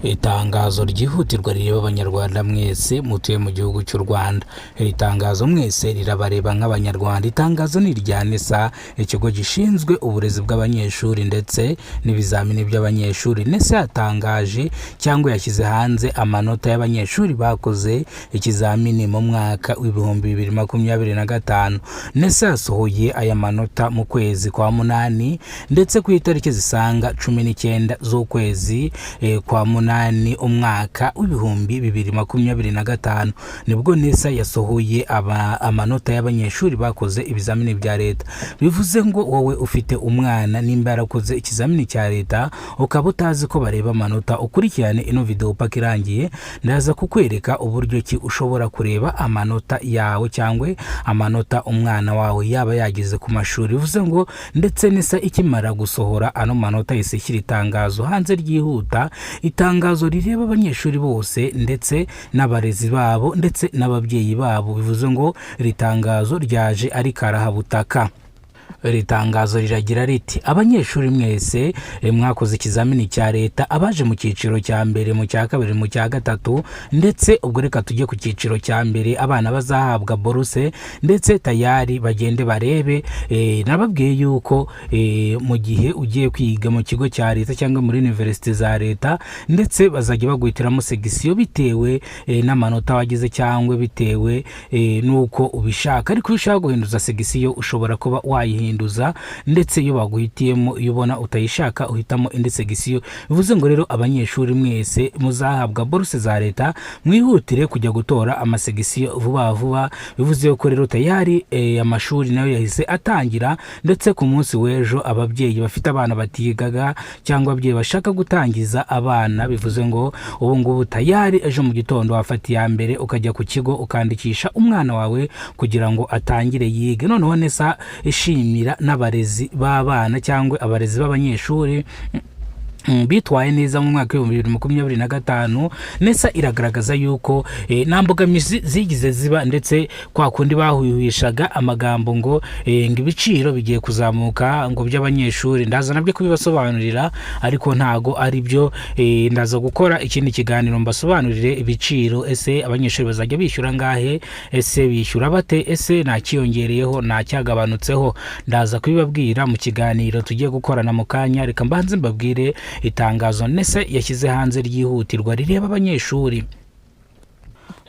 Itangazo ryihutirwa rireba Abanyarwanda mwese mutuye mu gihugu cy'u Rwanda. Iri tangazo mwese rirabareba nk'Abanyarwanda. Itangazo ni irya NESA, ikigo gishinzwe uburezi bw'abanyeshuri ndetse n'ibizamini by'abanyeshuri. NESA yatangaje cyangwa yashyize hanze amanota y'abanyeshuri bakoze ikizamini mu mwaka wa 2025. NESA yasohoye aya manota mu kwezi kwa munani, ndetse ku itariki zisaga 19 z'ukwezi kwa munani, umwaka wa 2025, nibwo NESA yasohoye amanota y'abanyeshuri bakoze ibizamini bya leta. Bivuze ngo wowe ufite umwana, nimba yarakoze ikizamini cya leta ukaba utazi ko bareba amanota, ukurikirane ino video paka irangiye. Ndaza kukwereka uburyo ki ushobora kureba amanota yawe cyangwa amanota umwana wawe yaba yagize ku mashuri. Bivuze ngo ndetse NESA ikimara gusohora ano manota yahise ishyira itangazo hanze ryihuta, itangazo rireba abanyeshuri bose ndetse n'abarezi babo ndetse n'ababyeyi babo. Bivuze ngo iri tangazo ryaje ari karahabutaka. Iri tangazo riragira riti: "Abanyeshuri mwese mwakoze ikizamini cya leta, abaje mu cyiciro cya mbere, mu cya kabiri, mu cya gatatu, ndetse ubwo reka tujye ku cyiciro cya mbere, abana bazahabwa buruse ndetse tayari bagende barebe." Nababwiye yuko mu gihe ugiye kwiga mu kigo cya leta cyangwa muri université za leta, ndetse bazajya baguhitiramo section bitewe n'amanota wagize cyangwa bitewe n'uko ubishaka. Ariko iyo ushaka guhinduza section, ushobora kuba wayihinduza, ndetse iyo baguhitiyemo, iyo ubona utayishaka, uhitamo indi section. Bivuze ngo rero abanyeshuri mwese muzahabwa buruse za leta, mwihutire kujya gutora ama section vuba vuba. Bivuze ko rero tayari amashuri nayo yahise atangira, ndetse ku munsi w'ejo ababyeyi bafite abana batigaga cyangwa ababyeyi bashaka gutangiza abana, bivuze ngo ubu ngubu tayari ejo mu gitondo wafata iya mbere ukajya ku kigo ukandikisha umwana wawe kugira ngo atangire yige. Noneho NESA ishimira n'abarezi b'abana cyangwa abarezi b'abanyeshuri bitwaye neza mu mwaka wa 2025. NESA iragaragaza yuko nta mbogamizi zigize ziba, ndetse kwa kundi bahuhishaga amagambo ngo ibiciro bigiye kuzamuka ngo by'abanyeshuri, ndaza nabyo kubibasobanurira, ariko ntago ari byo. Ndaza gukora ikindi kiganiro mbasobanurire ibiciro. Ese abanyeshuri bazajya bishyura ngahe? Ese bishyura bate? Ese nta kiyongereyeho, nta cyagabanutseho? Ndaza kubibabwira mu kiganiro tugiye gukorana mu kanya. Reka mbanze mbabwire itangazo NESA yashyize hanze ryihutirwa rireba abanyeshuri.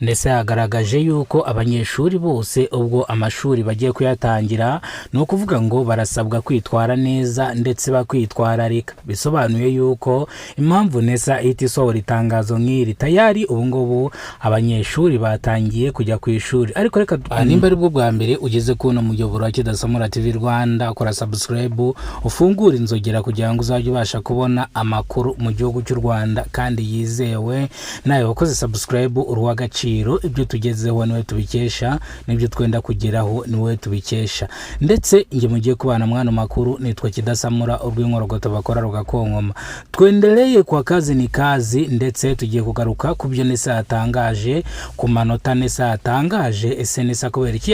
Ndetse yagaragaje yuko abanyeshuri bose ubwo amashuri bagiye kuyatangira, ni ukuvuga ngo barasabwa kwitwara neza ndetse bakwitwararika. Bisobanuye yuko impamvu NESA ihita isohora itangazo nk'iri, tayari ubu ngubu abanyeshuri batangiye kujya ku ishuri. Ariko reka, nimba ari bwo bwa mbere ugeze kuno muyoboro wa Kidasamura TV Rwanda, kora subscribe, ufungure inzogera kugira ngo uzajye ubasha kubona amakuru mu gihugu cy'u Rwanda kandi yizewe. Nawe wakoze subscribe, uri uw'agaciro. Ibyo tugezeho niwe tubikesha, n'ibyo twenda kugeraho niwe tubikesha. Ndetse njye mugiye kubana mwana makuru nitwa Kidasamura, urw'inkorogoto bakora rugakonkoma. Twendeleye kwa kazi ni kazi, ndetse tugiye kugaruka ku byo NESA yatangaje, ku manota NESA yatangaje. Ese NESA kubera iki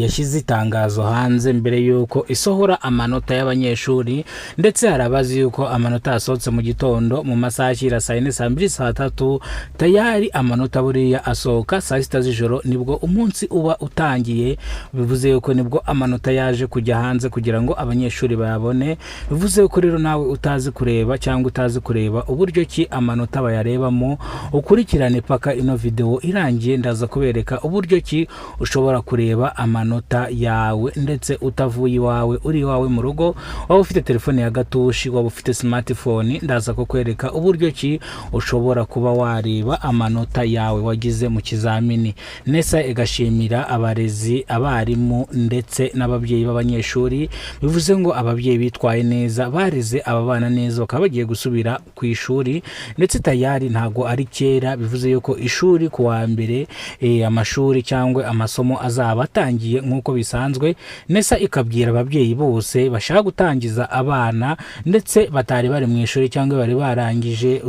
yashyize itangazo hanze mbere y'uko isohora amanota y'abanyeshuri? Ndetse hari abazi yuko amanota yasohotse mu gitondo mu masaha ashyira saa 4, saa 2, saa 3. Tayari amanota buriya asohoka saa 6 z'ijoro, nibwo umunsi uba utangiye. Bivuze yuko nibwo amanota yaje kujya hanze kugira ngo abanyeshuri bayabone. Bivuze yuko rero nawe utazi kureba cyangwa utazi kureba uburyo ki amanota bayarebamo, ukurikirane paka ino video irangiye. Ndaza kubereka uburyo ki ushobora kureba amanota yawe ndetse utavuye iwawe, uri iwawe mu rugo, waba ufite telefone ya gatushi, waba ufite smartphone. Ndaza kukwereka uburyo ki ushobora kuba wareba amanota yawe wagize mu kizamini. NESA igashimira abarezi, abarimu ndetse n'ababyeyi b'abanyeshuri. Bivuze ngo ababyeyi bitwaye neza, bareze aba bana neza, bakaba bagiye gusubira ku ishuri, ndetse tayari ntago ari kera. Bivuze yuko ishuri ku wa mbere, amashuri cyangwa amasomo azaba atangiye nk'uko bisanzwe. NESA ikabwira ababyeyi bose bashaka gutangiza abana ndetse batari bari mu ishuri cyangwa bari barangije,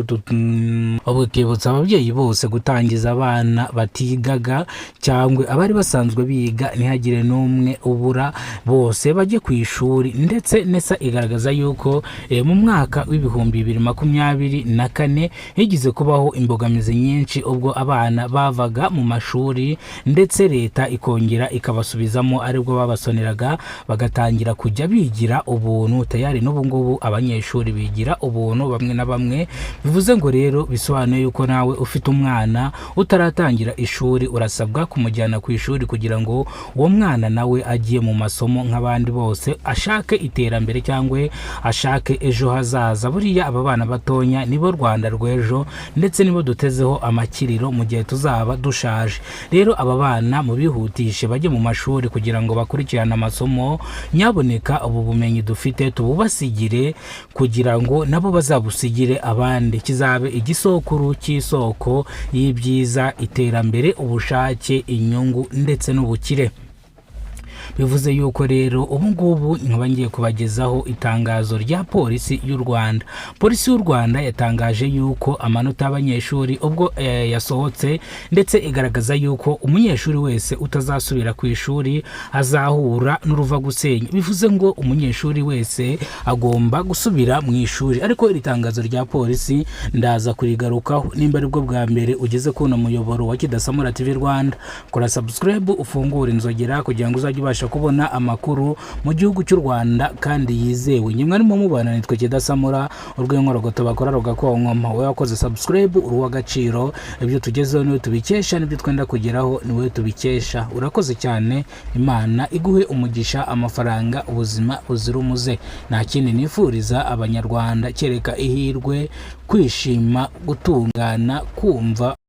ubwo ikibutsa ababyeyi bose gutangiza Gushishikariza abana batigaga cyangwa abari basanzwe biga, ntihagire n'umwe ubura, bose bajye ku ishuri. Ndetse NESA igaragaza yuko mu mwaka wa 2024 higize kubaho imbogamizi nyinshi ubwo abana bavaga mu mashuri, ndetse leta ikongera ikabasubizamo, aribwo babasoneraga bagatangira kujya bigira ubuntu. Tayari n'ubu ngubu abanyeshuri bigira ubuntu bamwe na bamwe. Bivuze ngo rero, bisobanuye yuko nawe ufite umwana utaratangira ishuri, urasabwa kumujyana ku ishuri kugira ngo uwo mwana nawe agiye mu masomo nk'abandi bose, ashake iterambere cyangwa ashake ejo hazaza. Buriya aba bana batonya nibo Rwanda rw'ejo, ndetse nibo dutezeho amakiriro mu gihe tuzaba dushaje. Rero aba bana mubihutishe bajye mu mashuri kugira ngo bakurikirane amasomo. Nyaboneka ubu bumenyi dufite tububasigire kugira ngo nabo bazabusigire abandi, kizabe igisokuru cy'isoko y'ibyiza, iterambere, ubushake, inyungu ndetse n'ubukire. Bivuze yuko rero ubu ngubu nkaba ngiye kubagezaho itangazo rya Polisi y'u Rwanda. Polisi y'u Rwanda yatangaje yuko amanota y'abanyeshuri ubwo yasohotse, ndetse igaragaza yuko umunyeshuri wese utazasubira ku ishuri azahura n'uruva gusenya. Bivuze ngo umunyeshuri wese agomba gusubira mu ishuri. Ariko iri tangazo rya polisi ndaza kurigarukaho. Nimba aribwo bwa mbere ugeze kuno muyoboro wa Kidasamura TV Rwanda, kora subscribe, ufungure inzogera kugira ngo uzajye ubasha kubona amakuru mu gihugu cy'u Rwanda kandi yizewe. Nyimwe arimo mubana nitwe Kidasamura, urw'inkorogoto bakora rugakonkoma. Wowe wakoze subscribe, uri uw'agaciro. Ibyo tugezeho niwe tubikesha, n'ibyo twenda kugeraho niwe tubikesha. Urakoze cyane, Imana iguhe umugisha, amafaranga, ubuzima buzira umuze. Nta kindi nifuriza Abanyarwanda kereka ihirwe, kwishima, gutungana, kumva.